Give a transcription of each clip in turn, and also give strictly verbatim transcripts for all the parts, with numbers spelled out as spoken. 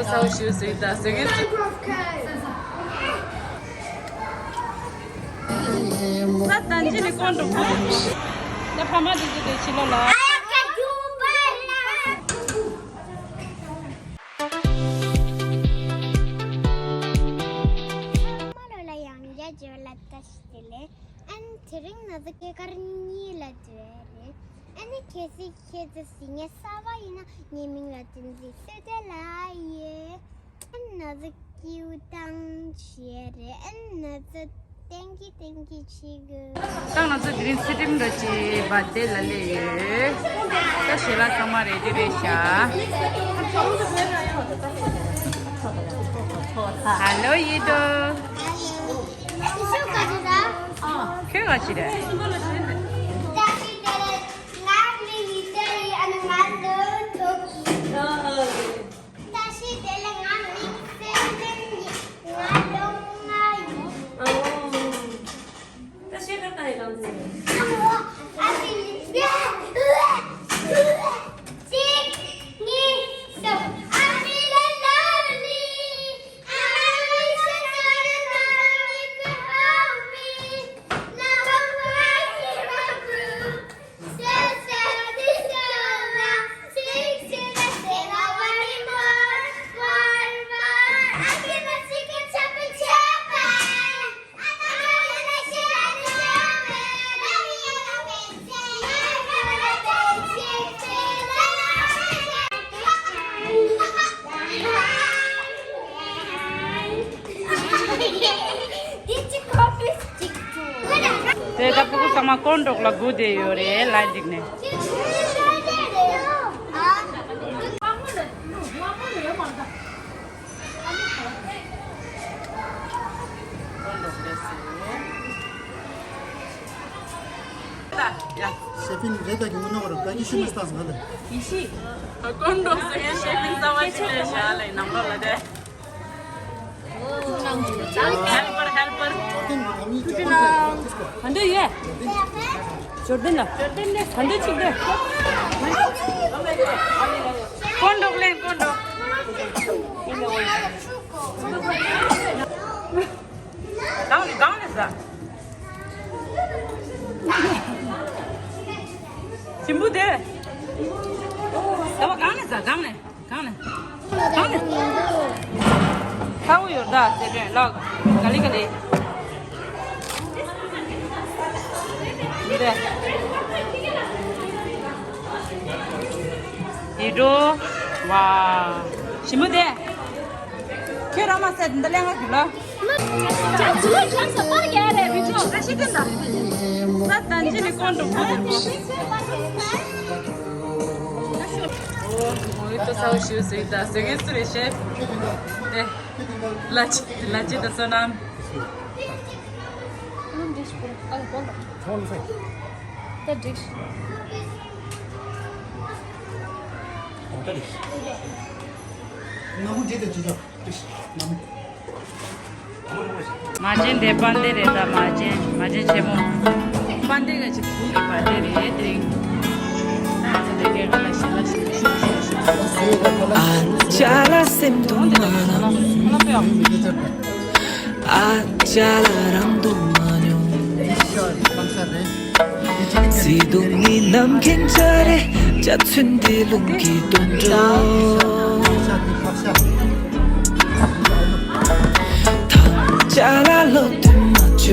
ས་འོ་ཞུ་ཟིག་ད་ཟེར་གི་འདུག་ས་དང་ཅི་ནི་ཀོང་འགྲོ་གི་འདུག་ད་ཕ་མ་དེ་ཚོ་དེ་ཕྱི་ལོགས་ལ། ལ་ཡང་བསྐྱར་བརྗོད་ལ་བཀྲ་ཤིས་བདེ་ལེགས། ཨ་ནི་དེ་རིང་ང་ཚོ་སྐྱེས་སྐར་གཉིས་ལ་འགྲོ་ཡ་རེད། ཨ་ནི་གལ་སྲིད་ཁྱེད་ཚོ་གཟིགས་མཁན་གསར་པ་ཡིན་ན་ངའི་མིང་ལ་བསྟན་འཛིན་བསོད་བདེ་ལགས་ཡོད། ཨ་ནི་ང་ཚོ་ཀིའུ་བཏང་བྱས་རེད། ཨ་ནི་ང་ཚོ་ཏན་གི་ཏན་གི་བྱེད་དགོས། ད་ང་ཚོ་དེ་རིང་སི་ཏིམ་འདྲ་ཅིག་བར་ཐི་ཌེ་ལ་སླེབས་ཡོད། ད་ཞལ་ལག་ཚང་མ་རེ་ཌི་རེད་ཤག་ཧ་ལོ་ཡེ་ཏོ། ཁྱོད་ག་ཅི་རེད། དེ་ད་ཕྲུ་གུ་ཚང་མ་ཀོང་འགྲོ་ལ་སྒུག་བསྡད་ཡོད་རེད། ལ་འཇིགས་ནས། ཤེ་ཕིན་རེད་ད་གི་མི་ནོར་ར་ག་གི་ཤི་མི་སྟངས་ང་ལ། ཡི་ཤི། ཀོང་འགྲོ་ཟེར་ཤེ་ཕིན་རྩ་བ་ཅི་ལས་བཞག་ལས་ནང་ལོགས་ལ་དེ། ཧེལ་པར་ཧེལ་པར། ག་འདྲ་ཡོད། ཇོར་ཌན་ལ། ཇོར་ཌན་ལ་ག་འདྲ་ཅིག་འདུག་ཀོང་འགྲོ་ལེན་ཀོང་འགྲོ། གང་ནས་གང་ནས་ཟ། ཞིམ་པོ་དེ། ཟ་བ་གང་ནས་ཟ་གང་ནས། གང་ནས། གང་ནས། ཁ་བོ་ཡོད་ད་ཟེར་དྲན་ལགས། ག་ལེ་ག་ལེ། འདི་རེད། ཡིད་འགྲོ། ཝ། ཞིམ་པོ་དེ། ཁྱོད་རང་མ་ཟད་འདི་ལས་ང་གི་ལ། ས་དང་ཅི་ནི་ཀོང་འགྲོ་གི་འདུག་ཨོ་ཡིད་ཏོ་ས་འོ་ཞུ་ཟིག་ད་ཟེར་གི་སུ་རེད་ཤེ། དེ། ལ་ཅི་ལ་ཅི་ད་བསོད་ནམས། མ་བྱན་དེ་པན་དེ་རེད་ད། མ་བྱན་མ་བྱན་ཆེན་མོ། པན་དེ་ག་ཅིག་བུ་གི་པན་དེ་རེད་དེ། ཨ་ཅག་ལ་སེམས་དུ་མ་ལ། ཨ་ཅག་ལ་རང་དུ་མ་ཉོ། བརྩེ་དུང་ནི་ནམ་མཁའི་འཇའ་རེ། འཇའ་ཚོན་འདི་རླུང་གི་དོན་འགྲོ། ཐང་ཅ་ལག་ལོག་ཏུ་མ་བཅོས།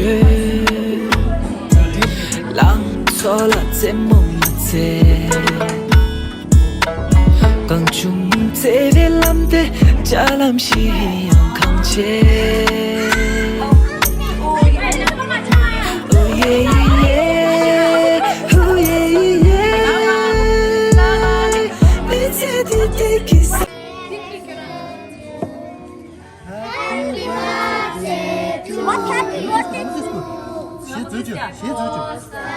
ལང་ཚོ་ལ་རྩེད་མོ་མ་རྩེ། གང་བྱུང་བརྩེ་བའི་ལམ་དེ་ལྕགས་ལམ་ཞིག་ཡང་གང་ཆེ། ཨུ་ཡེ་ཡེ་ཡེ། ཨུ་ཡེ་ཡེ་ཡེ། མི་ཚེ་འདི་བདེ་སྐྱིད་ས། Happy birthday to you. What happy birthday to you? ཞེས་བརྗོད་ཅིག་ཞེས་བརྗོད་ཅིག་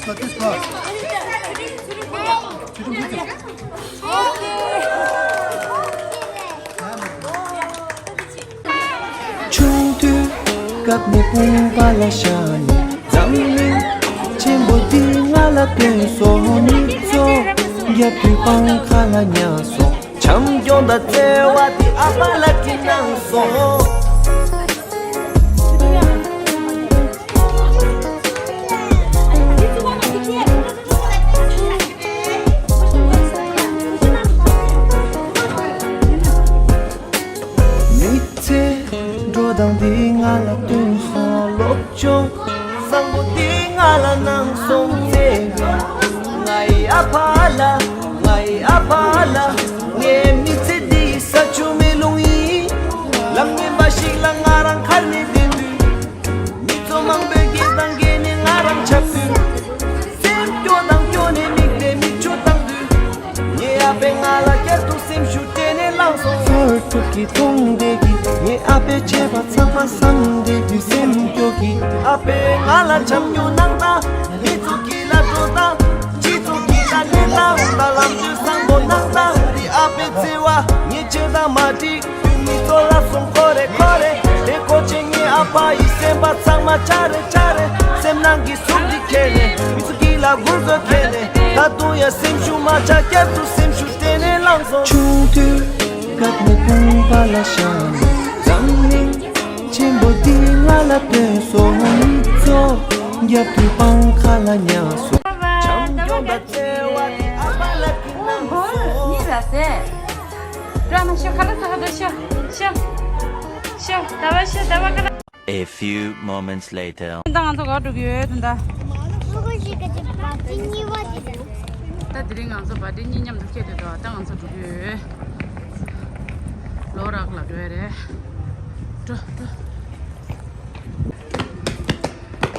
ཆུང་དུས་སྐབས་ནས་དཔུང་པ་ལ་བཞག་ནས་འཛམ་གླིང་ཆེན་པོ་འདི་ང་ལ་སྟོན་སོང་། མི་ཚོ་རྒྱབ་དུས་སྤང་ཁ་ལ་ཉལ་སོང་། བྱམས་སྐྱོང་དང་བརྩེ་བ་འདི་ཨ་ཕ་ལགས་ཀྱིས་གནང་སོང་། མི་ཚེ་འགྲོ་སྟངས་འདི་ང་ལ་སྟོན་སོང་། སློབ་སྦྱོང་བཟང་པོ་འདི་ང་ལ་གནང་སོང་། ཚེ་ང་ཡི་ཨ་ཕ་ལགས། ང་ཡི་ཨ་ཕ་ལགས། ངའི་མི་ཚེ་འདི་ས་ཆུ་མེ་རླུང་ཡིན། ལམ་ངན་པ་ཞིག་ལ་ང་རང་ཁར་ནས་བསྡད་དུས། མི་ཚོ་མང་པོས་སྐད་གདངས་བརྒྱབ་ནས་ང་རང་ཆབ་ཏུ། སེམས་སྐྱོ་དང་སྐྱོ་ནས་མིག་ལས་མིག་ཆུ་བཏང་དུས། ངའི་ཨ་ཕས་ང་ལ་བསྐྱར་དུ་སེམས་ཤུགས་སྤྲད་ནས་བླངས་སོང་། ཚོར་ཐུབ་ཀྱི་མཐོང་བསྡད་ཀྱི། ངའི་ཨ་ཕས་བྱས་པ་ཚང་མ་བསམ་བསྡད་ཀྱི། སེམས་སྐྱོ་གི། ཨ་ཕས་ང་ལ་བྱམས་སྐྱོང་གནང་སྟངས། མི་ཚོ་གི་ལ་འགྲོ་སྟངས། སྤྱི་ཚོགས་ཀྱི་ལ་གནས་སྟངས། ད་ལམ་སྟོན་བཟང་པོ་གནང་སྟངས་འདི་ཨ་ཕའི་བརྩེ་བ་ངས་བྱས་དང་མ་འགྲིག་དུས། མི་ཚོ་ལབ་སོང་ཁོ་རེ་ཁོ་རེ། དེ་ཁོ་ཆེ་ངའི་ཨ་ཕ་ཡི་སེམས་པ་ཚང་མ་ཆ་རེ་ཆ་རེ། སེམས་ནང་གི་ཟུག་འདི་ཁྱེར་ནས། མི་ཚོ་གི་ལ་མགུར་གོ་ཁྱེར་ནས། ད་དུང་ཡང་སེམས་ཤུགས་མ་ཆག་བསྐྱར་དུ་སེམས་ཤུགས་སྤྲད་ནས་བླངས་སོང་། ཆུང་དུས་སྐབས་ནས་དཔུང་པ་ལ་བཞག་ནས་འཛམ་གླིང་ཆེན་པོ་འདི་ང་ལ་སྟོན་སོང་། མི་ཚོ་རྒྱབ་ཏུ་སྤང་ཁ་ལ་ཉལ་སོང་། བྱམས་སྐྱོང་དང་བརྩེ་བ་འདི་ཨ་ཕ་ལགས་ཀྱིས་གནང་སོང་། A few moments later. ད་ང་ཚོ་ག་འགྲོ་གི་ཡོད་ད། ད་དེ་རིང་ང་ཚོ་བ་ཏི་གཉིས་མཉམ་དུ་སྐྱེལ་དུ་འགྲོ། ད་ང་ཚོ་འགྲོ་གི་ཡོད། ལོ་རག་ལ་འགྲོ་ཡ་རེད། འགྲོ་འགྲོ།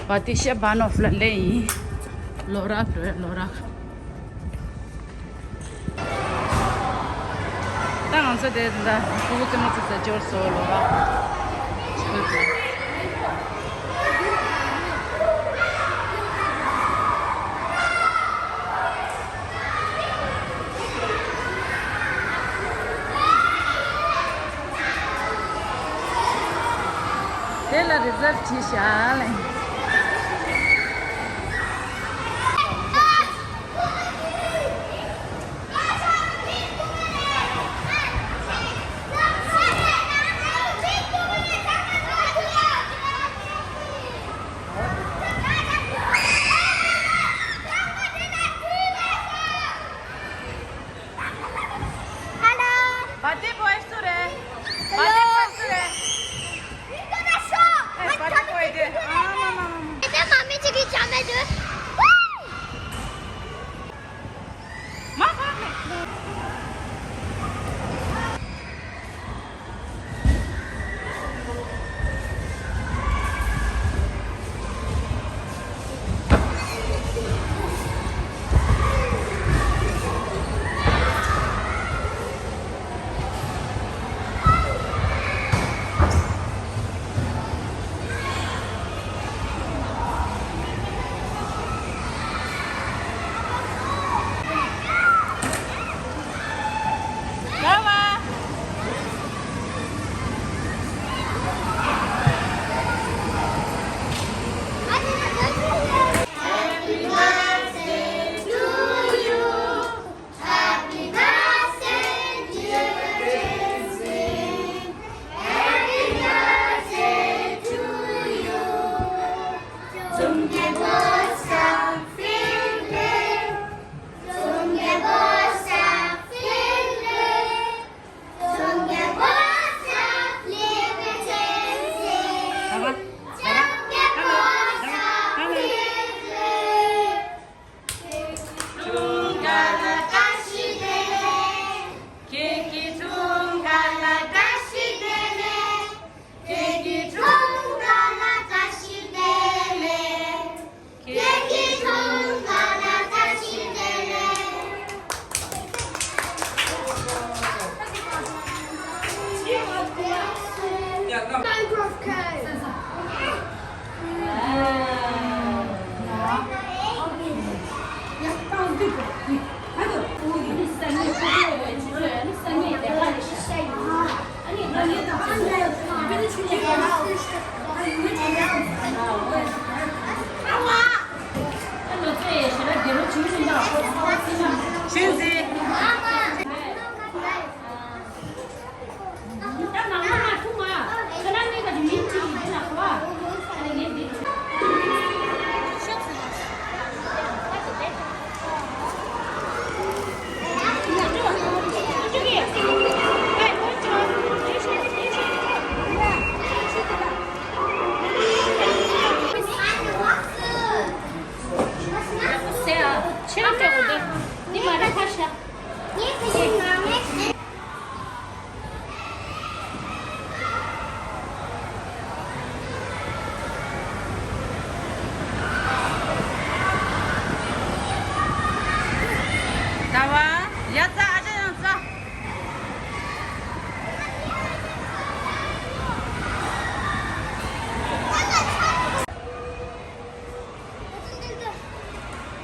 བ་ཏི་ཤ་བ་ནོ་ཕ་ལ་ལེ་ཡིན། ལོ་རག་འགྲོ་ཡ་ལོ་རག། ད་ང་ཚོ་དེ་འདྲ་ཕྲུ་གུ་ཀུན་ནས་ཚོ་ས་འབྱོར་སོང་ལོ་ར། དེ་ལ་རི་ཛབ་བྲིས་ཤག་ལེ། Hello. བ་ཏི་བོ་ཡིག་སུ་རེད། བ་ཏི་བོ་ཡིག་སུ་རེད། ཨེ་བ་ཏི་བོ་ཡིག་དེ། ཨ་མ་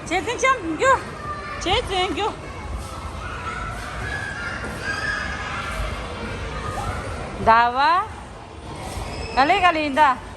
བྱས་ཙང་ཅམ་རྒྱུ། བྱས་ཙང་རྒྱུ། ཟླ་བ། ག་ལེ་ག་ལེ་ཡིན་ད།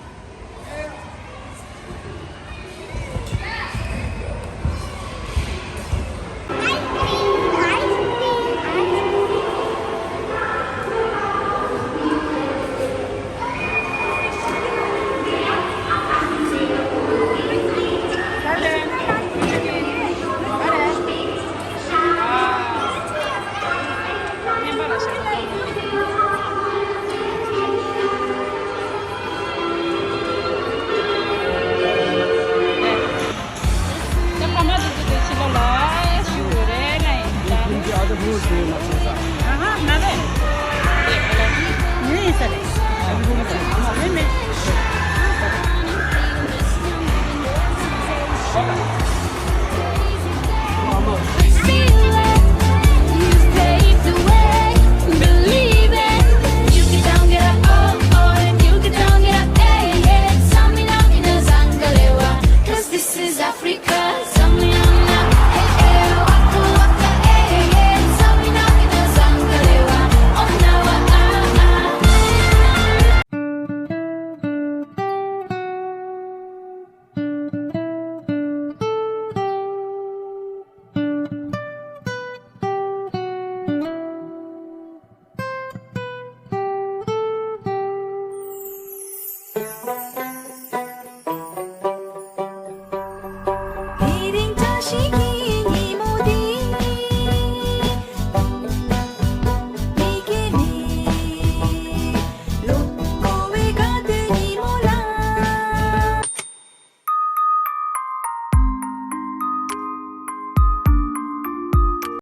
This is Africa.